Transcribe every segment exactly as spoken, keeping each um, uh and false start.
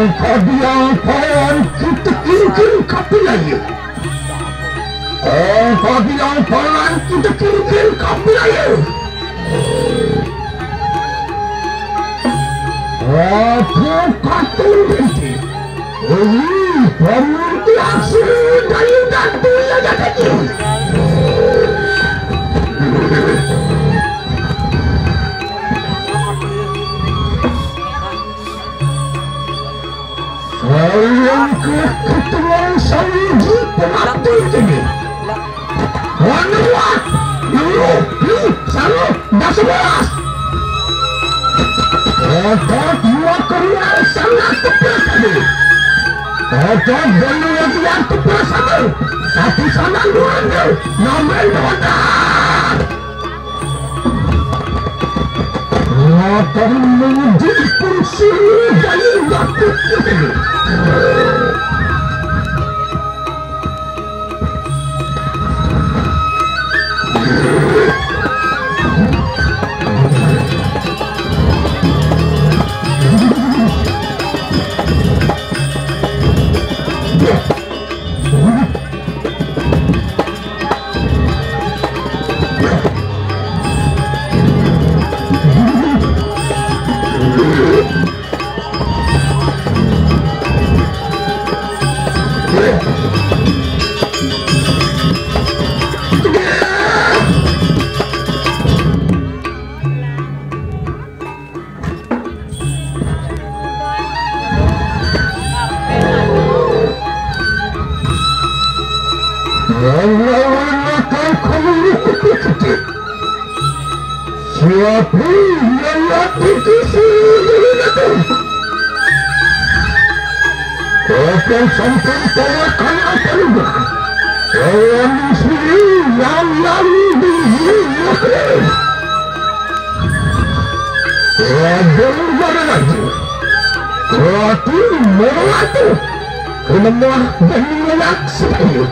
Ongko diongkoan kita kiri-kiri kapilanya. Ongko diongkoan kita kiri-kiri kapilanya. Aku katun binti. Ui, pemulti asli dari datu ya jadi. Kalian ke keturunan Saudi pengabdi ini. Menua, Nulu, Lu, Salu, dah sebelas. Otot dua keruang sangat tepat tadi. Otot dulu yang tepat satu. Satu sana dua tu. Nombor dua. Akan menjadi kursi dari waktu kita. Siapa yang mati kesini? Akan sampai pada kanak terluka. Orang sendiri yang lalu di negeri. Raja Ratu Meratu. Menemah dan mengelak sekali.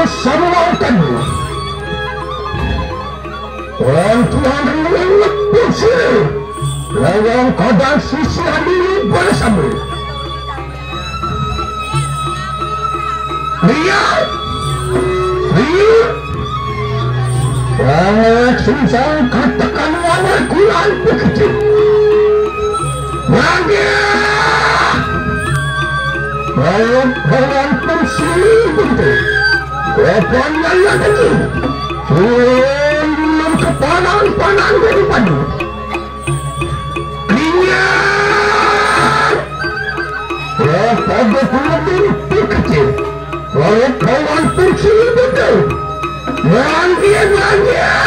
Sarwa kanu. Orang Tuhan mengingat pun sini. Lawang kodang sisi anu bersama. Ria, ria. Wangek sungsang katakan wangek kulan begitu. Wangek. Wangek, wangek pun sini begitu. Kapan yang lagi? Belum kepalang-palang daripada. Ingat! Wah, pada pengantin kecil. Wah, kawan kecil betul. Lanjut, lanjut.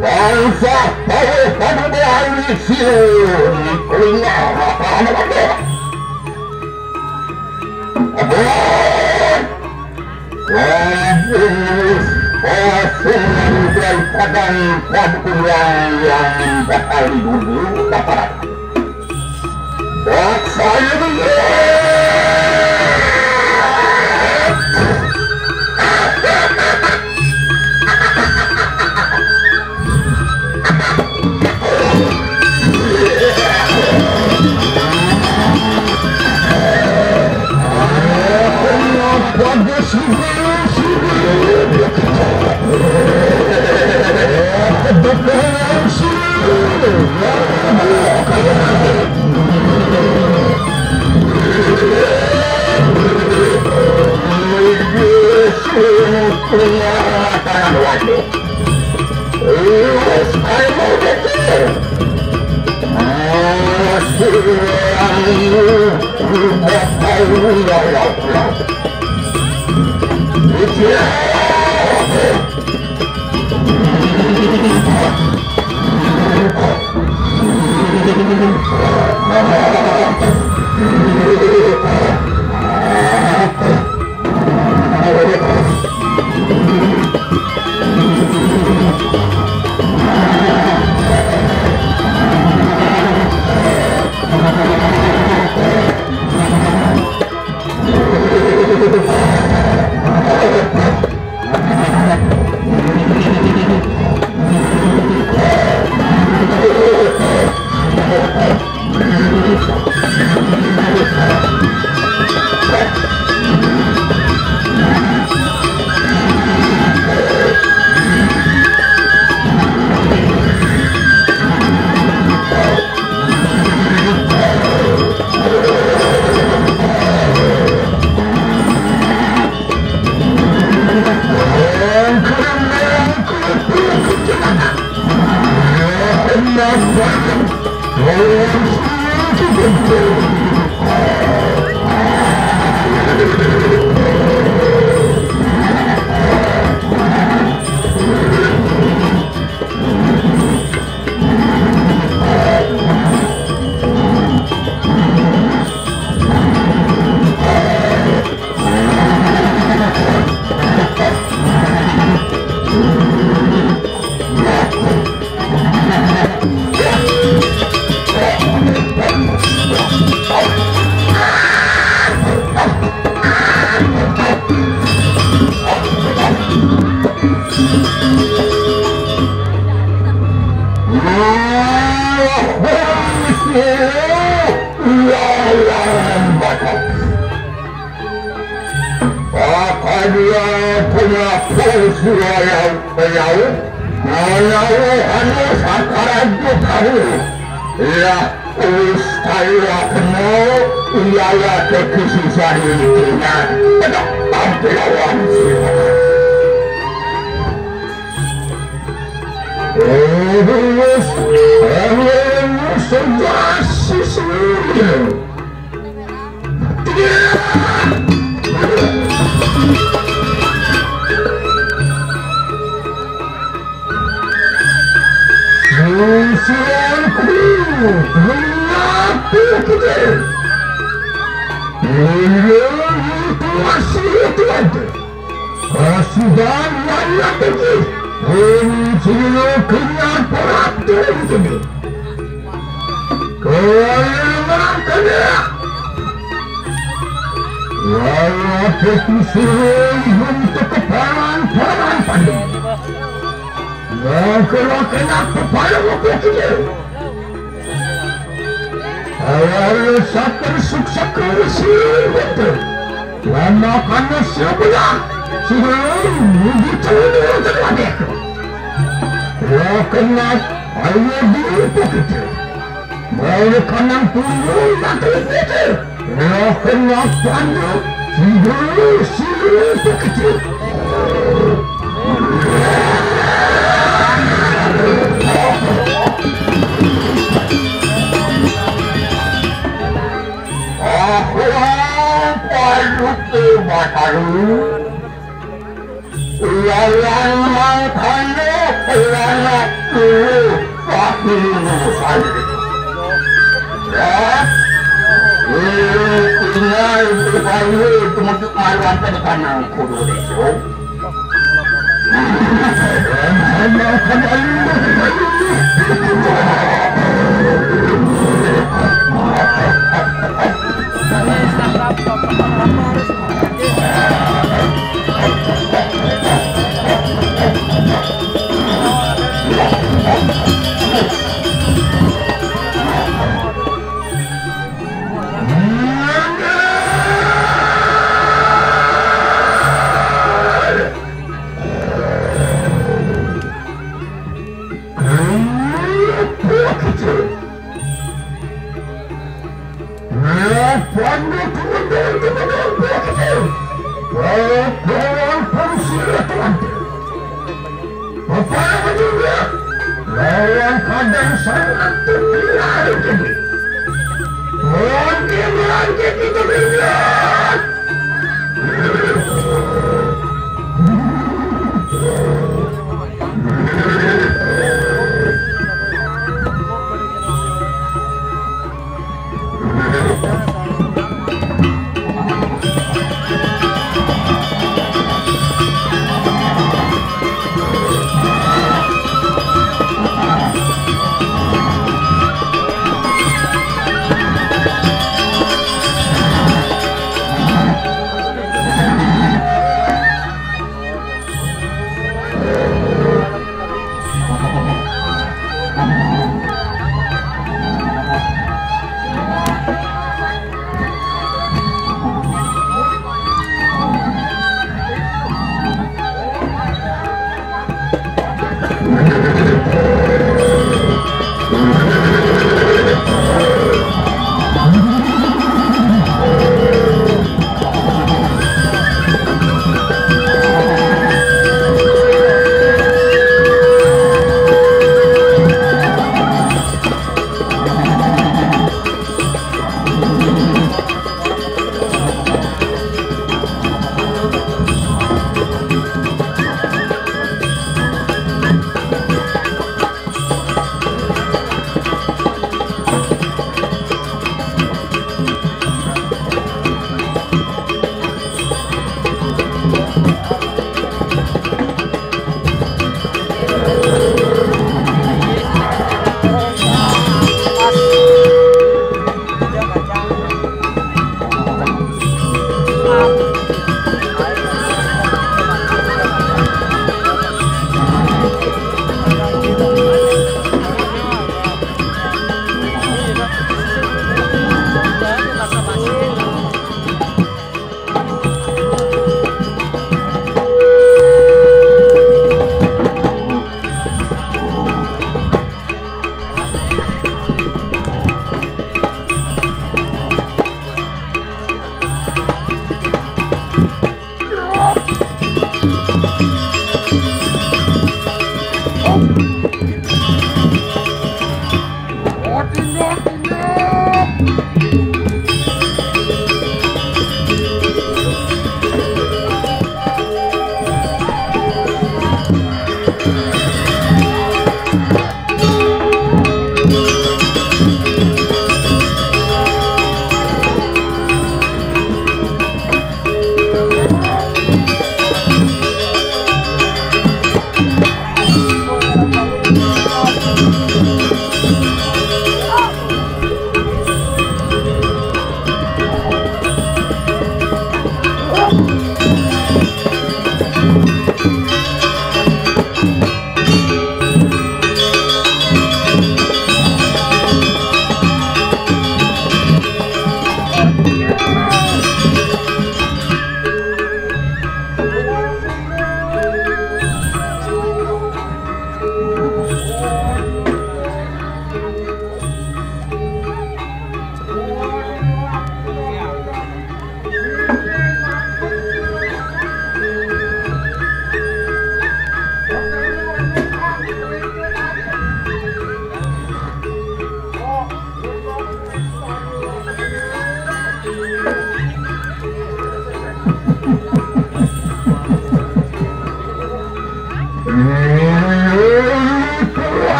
Bangsa tahu pada berisi kuliah. Abang, padang pada uang yang bakal dulu dapat. Buat saya dulu. Pakadua pengaku suraya beliau, menaruh anu sakaraja tahu. Lah, ustaya kenal, ialah kekhususan intinya. Pedok tampilawan silakan. Terus, terus, sejarah sisir. Susulanku, kenapa kita? Beliau itu masih itu ada. Kasudah banyak lagi. Beliau kenal peraturan ini. Kau kena. Walau aku suruh untuk kepalan-palan pandai. Maka kena kepala wakil kita. Awal satu suksa kerasi betul. Lama panas sebelah. Sudah begitu dia terlalu. Lo kena ayo di kita. Baru kanan turun batu putih. Roh kena pandu. Sidu, sidu, kecil. Aku pandu ke batalu. Lawan mangkana lanak dulu pati lulusan. Ya, tinggal upaya tumujud maruan tadi kanang kudu desa. Lawan kadang sangat terkenal ini. Mungkin lagi kita lihat.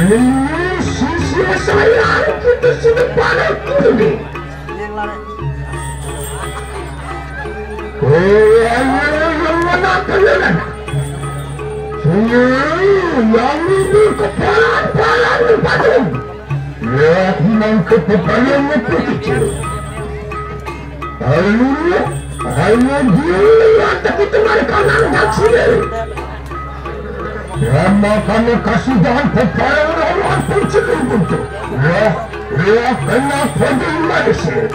Ini sisi saya kita sudah pada kuni. Oh, ya, ya, ya, ya, ya, ya. Sini, yang ini kepala-kepala patung. Ya, nang kepala itu. Haleluya. Haleluya. Tapi teman kanan tak sini. Sama kami kasih dan pepalang lawan pun cukup untuk. Ya, ya, kena pedih manusia.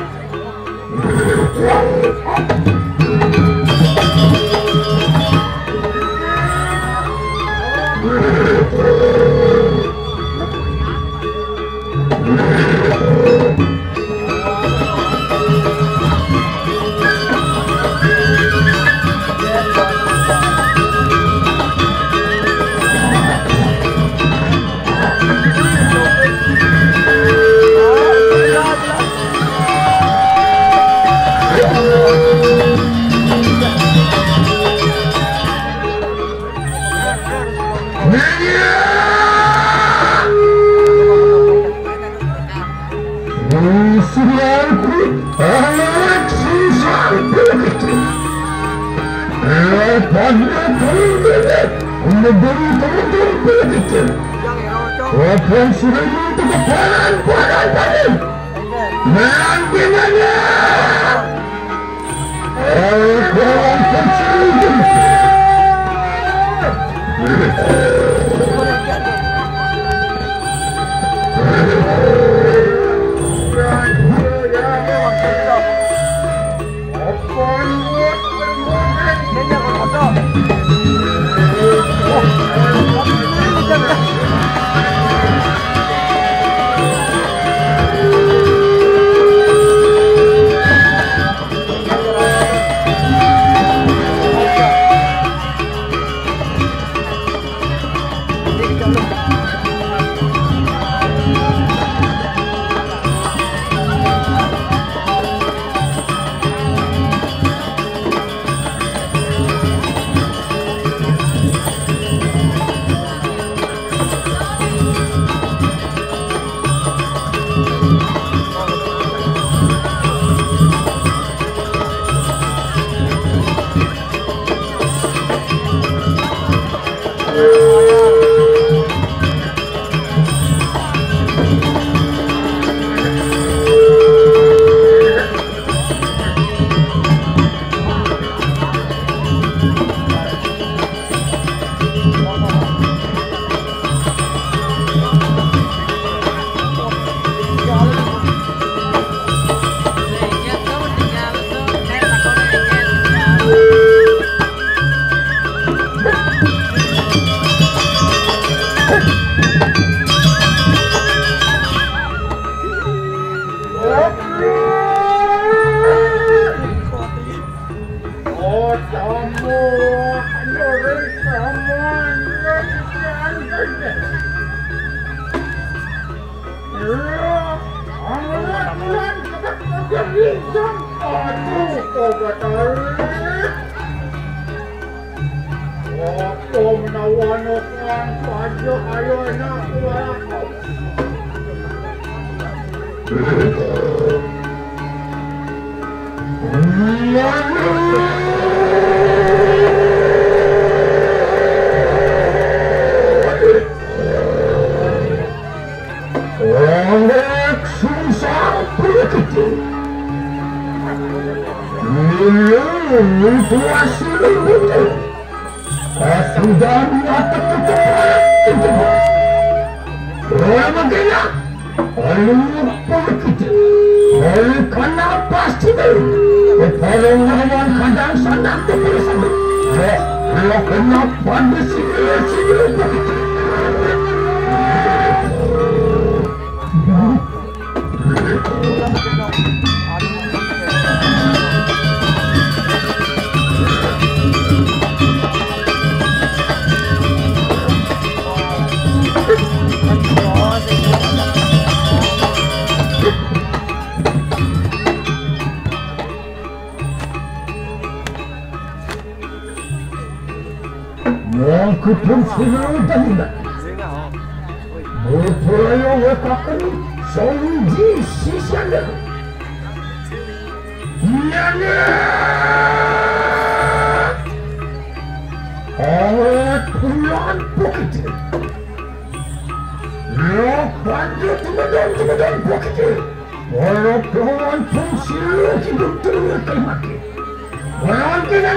Aduh, obat tarik. Apa menawa nokan saja ayo enak kuat. Orang susah berkecil. Minum situasi berkecil. Aku dah mengatakan cepat itu. Orang bergerak. Lalu berkecil. Lalu kena pasti. Orang lawan kadang sangat terpaksa. Roh, roh kena pada sini, sini berkecil. Mangkupun sila dan ingat. Berperaya wekakan saluji sisian. Nyana. Awet pulan bukit. Lo pandu tumedon tumedon bukit. Walau kawan pun sila hidup terus kemaki. Walau kita.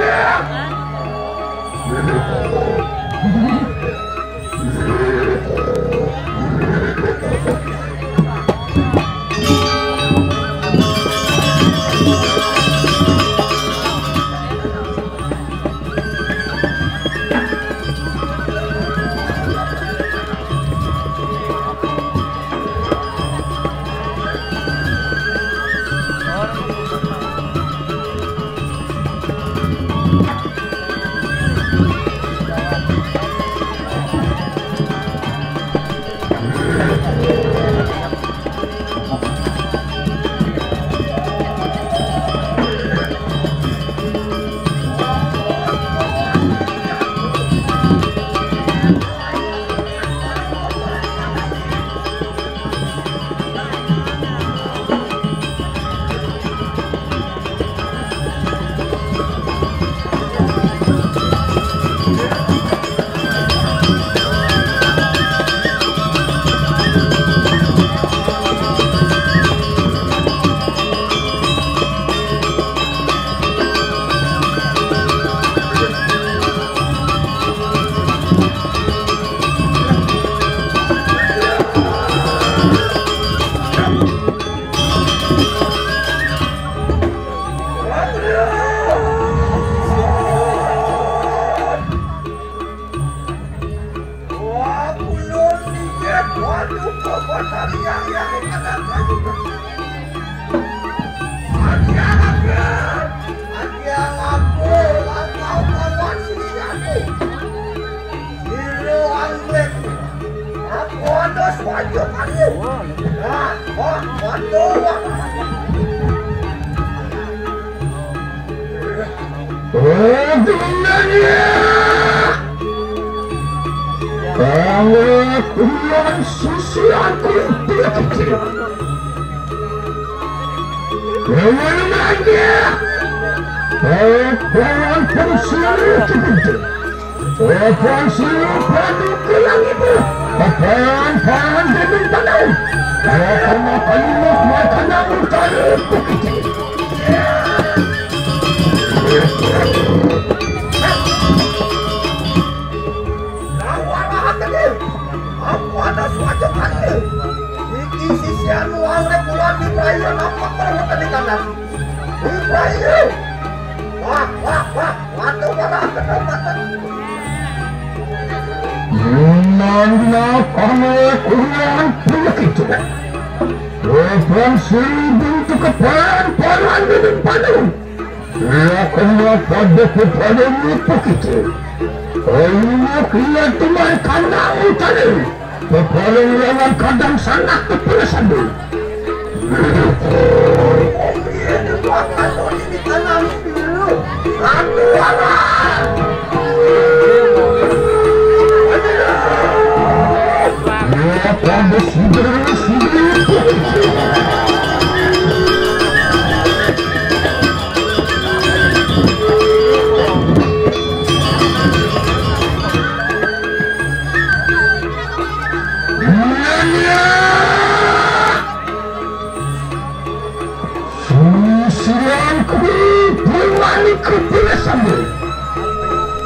Kamu kurang sisi aku tidak kecil. Kamu lagi. Kamu kurang fungsi aku kecil. Kamu silu padu ke langit. Kamu pahan demi tanah. Kamu kalimut makanan utara bukit. Aku ada suatu kali. Iki sisian luar pulang di perairan apa perbuatan di kanan. Di perairan. Wah, wah, wah. Waduh, wah, wah. Nanda kami kurang penyakit juga. Lepas seribu kekepalan paran dengan padu. Lakukan pada kepada muka kita. Ayo kita teman kandang utara. Pepolong lawan kadang sanak kepala sambung. Sisian kuwi bulani kepala sambung.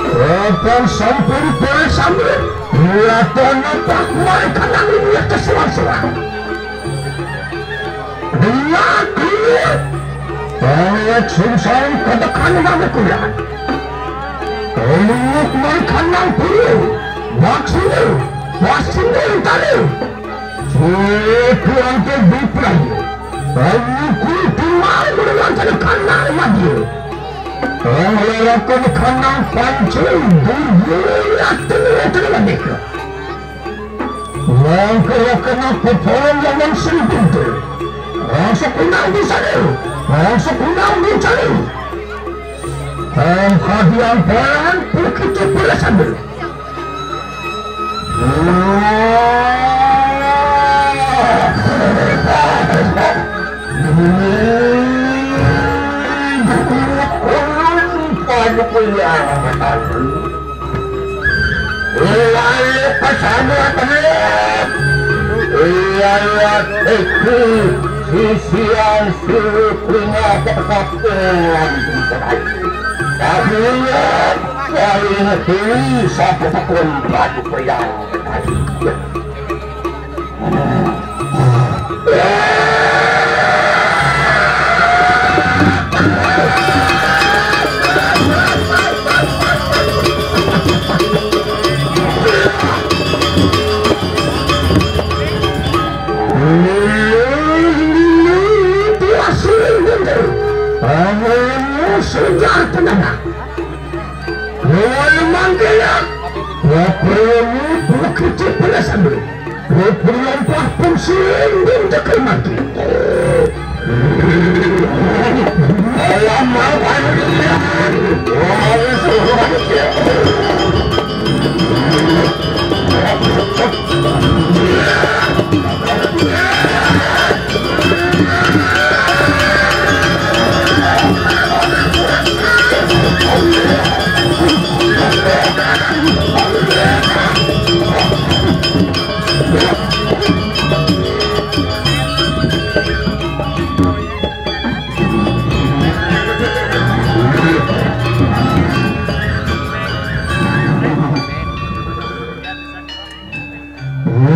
Kapan sampun kepala sambung? Latono tak mai kanang liwat kesuwan-suwan. Dengar kuwi. Banget sungsang kedekan mangkuya. Peluk mai kanang pulu. Baksine. Baksine tadi. Sekuan ke biprai. Ayu kudu mau menelankan kanang madu. Ang lalakan kanang pancing. Bubuyat tengah-tengah. Langkah kena pepolan lawan sing pintu. Rasa kunang di sana. Rasa kunang di sana. Ang kadiang paran pukit pula sambil. Lalu pesawat terbang. Lalu itu sisian suruh punya kekuatan. Tapi Kali ini satu pun baju pria. Sejarah penengah. Lawan mangkena, wa premu bukit pelasan dulu. Wa premu pun sinding tekel mati. Alam makan dia.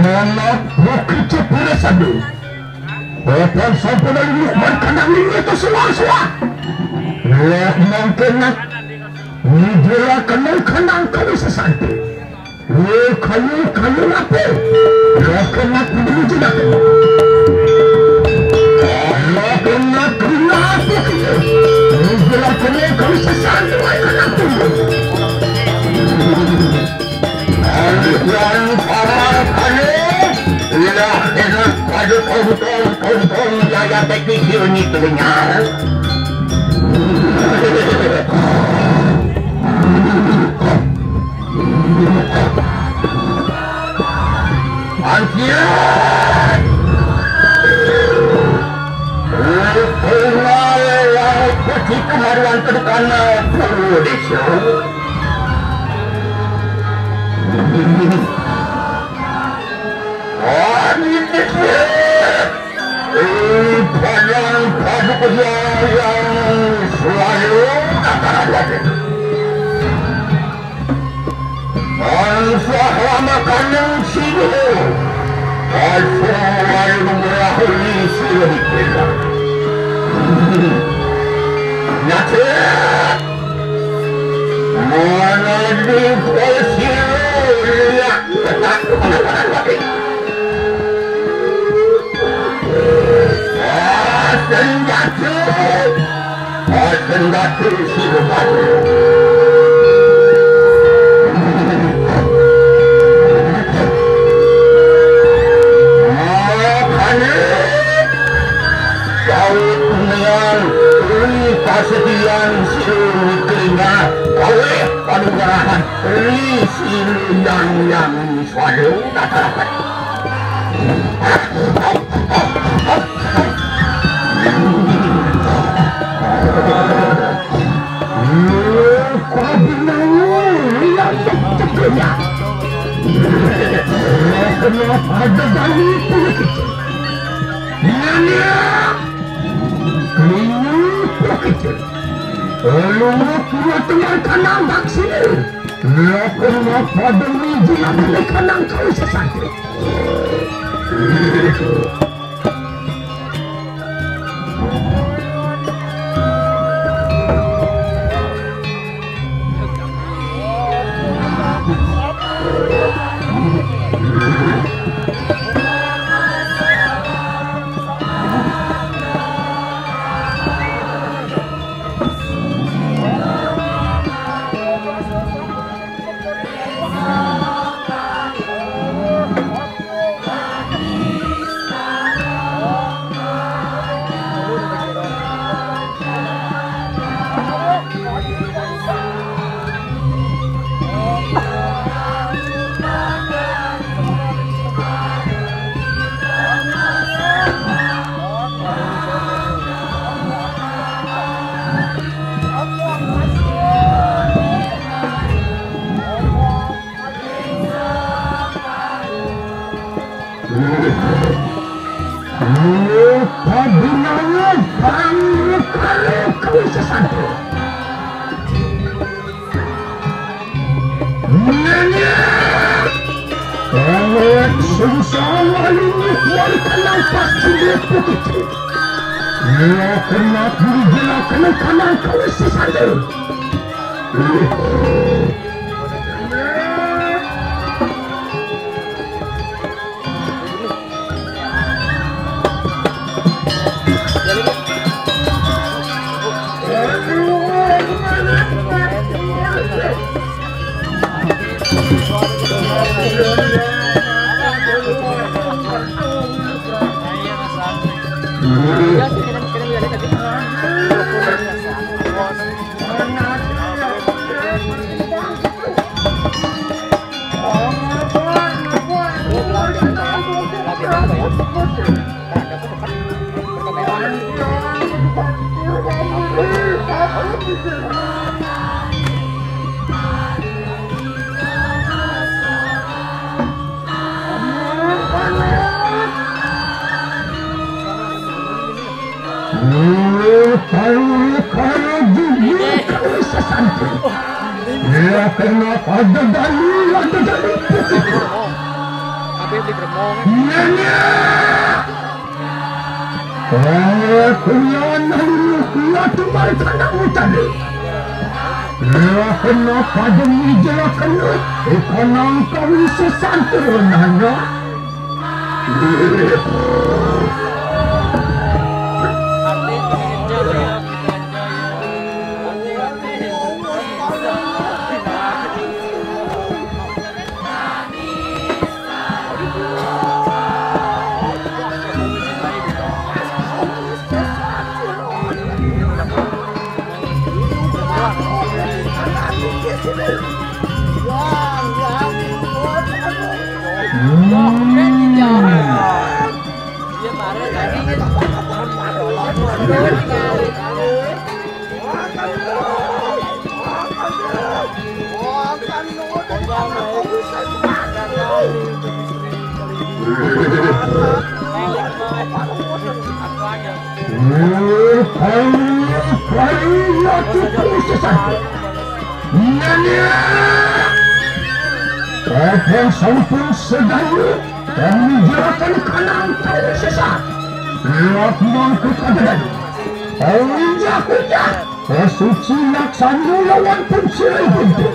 Nolak bukit cepura sadu. Opan sampun lurus berkandang lima itu suah-suah. Lah mangkenak. Nidira kenal kenang kami sesanti. Lu kayu, kayu apa? Lah kenak dulu juga kenal. Lah kenak kenal apa kita? Nidira kenal kami sesanti. Wai kenal dulu. Yang para kali, ilah enak pada tonton-tonton gaya teknik ini telinga. Anjir! Rupanya laut putih kemaruan terkena puluh desa. Ini padang paduka yang selalu katakan. Bangsa lama kanang sini. Asal lalu merahuli sini. Nacet. Mana di posisi liak petak. Senjata. Senjata si rupanya. Anugerah risi luyang yang selalu datarakan. Kabinangun yang bercekenya. Kenapa ada dari punya kecil? Nanya. Keliru punya kecil. Lalu kena teman kanang tak sini. Lakukan apa demi jinak kena kanang kau sesat. Pabinangun pangkalu kami sesantu. Nanya. Kawat sungsang lalu kuat kenal pasti dia putih. Dia kenal diri dia kenal kenal kami sesantu. Kalau jujur kau sesantri, dia kena ada dalil, ada dalil. Habis di Gremong. Nenek! Kalau kuliah nalulu kuliah tu baru tak nak utama. Dia kena pada meja kena. Ikan nangkau sesantri nanya. Apa sampun sedaya kami jerakan kanang tahu sesat. Lak mangkuk adadan. Injak-injak. Suci laksana lawan pun sirai bentuk.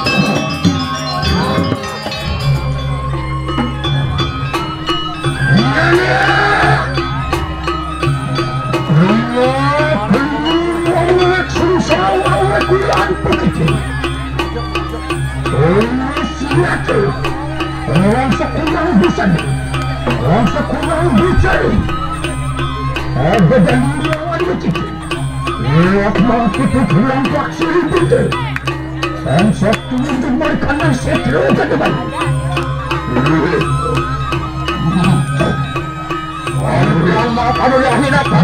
Orang sekurang bisa ni. Orang sekurang bisa ni. Ada dari lawan begitu. Lihat mati pukulan paksi itu. Dan satu untuk mereka yang seteru ke depan. Orang mau pada lahir apa?